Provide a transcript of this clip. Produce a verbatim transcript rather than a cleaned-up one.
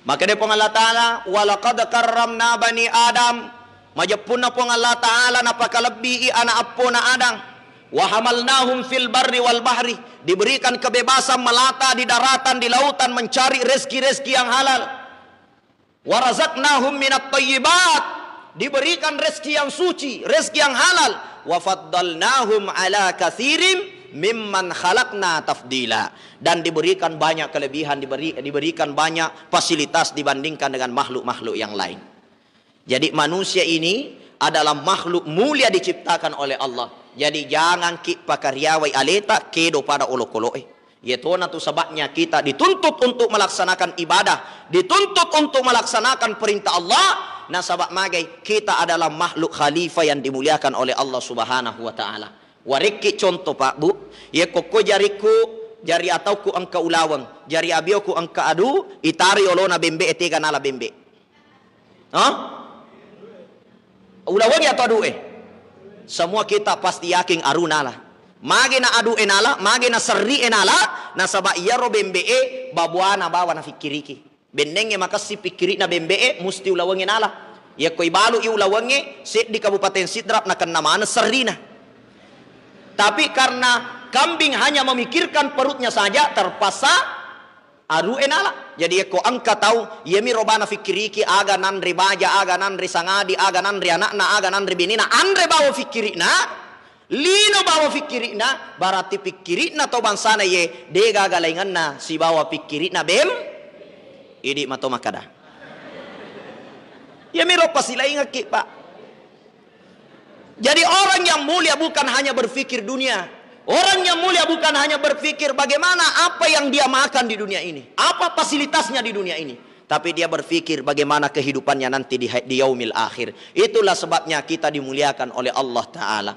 Makkeda Puang Allah Ta'ala, "Walaqad karramna bani Adam." Majeppunna Puang Allah Ta'ala napakalebbii ana' eppona Adam. "Wa hamalnahum fil barri wal bahri." Diberikan kebebasan melata di daratan, di lautan, mencari rezeki-rezeki yang halal. "Wa razaqnahum minat thayyibat." Diberikan rezeki yang suci, rezeki yang halal. "Wa faddalnahum ala katsirin mimman khalaqna tafdila." Dan diberikan banyak kelebihan, diberi, diberikan banyak fasilitas dibandingkan dengan makhluk-makhluk yang lain. Jadi, manusia ini adalah makhluk mulia diciptakan oleh Allah. Jadi, jangangki pakariawai aleta kedo pada olokolo'e. Iyatona tu sebabnya kita dituntut untuk melaksanakan ibadah, dituntut untuk melaksanakan perintah Allah. Nasaba magai, kita adalah makhluk khalifah yang dimuliakan oleh Allah Subhanahu wa Ta'ala. Warekki contoh, Pak, Bu, yekko ko jarikku, jari atauku engka ulaweng, jari abioku engka adu, itari olona bembe e, tega nala bembe. Hah? Ulawengi atau adu'e? Semua kita pasti yakin aru nala. Magi na adu'e nala, magi na serri'e nala, nasaba iyaro bembe'e babuana bawa nafikkiriki. Bennengnge makessing pikkiri'na bembe'e, musti ulawengnge nala. Yakko ibalu'i ulawengnge, seddi Kabupaten Sidrap nakenna maneng serrina. Tapi karena kambing hanya memikirkan perutnya saja, terpaksa adu'e nala. Jadi, yakko engka tau, iyamiro bana fikkiriki, aga nanre baja, aga nanre sangadi, aga nanre anakna, aga nanre benena, anre bawa fikkiri'na, lino bawa fikkiri'na, berarti fikkiri'na to bangsana ye, degaga laingenna sibawa fikkiri'na bem, idi mato makkada. Iyamiro pasilaingekki, Pak. Jadi, orang yang mulia bukan hanya berpikir dunia. Orang yang mulia bukan hanya berpikir bagaimana apa yang dia makan di dunia ini, apa fasilitasnya di dunia ini. Tapi dia berpikir bagaimana kehidupannya nanti di, di yaumil akhir. Itulah sebabnya kita dimuliakan oleh Allah Ta'ala.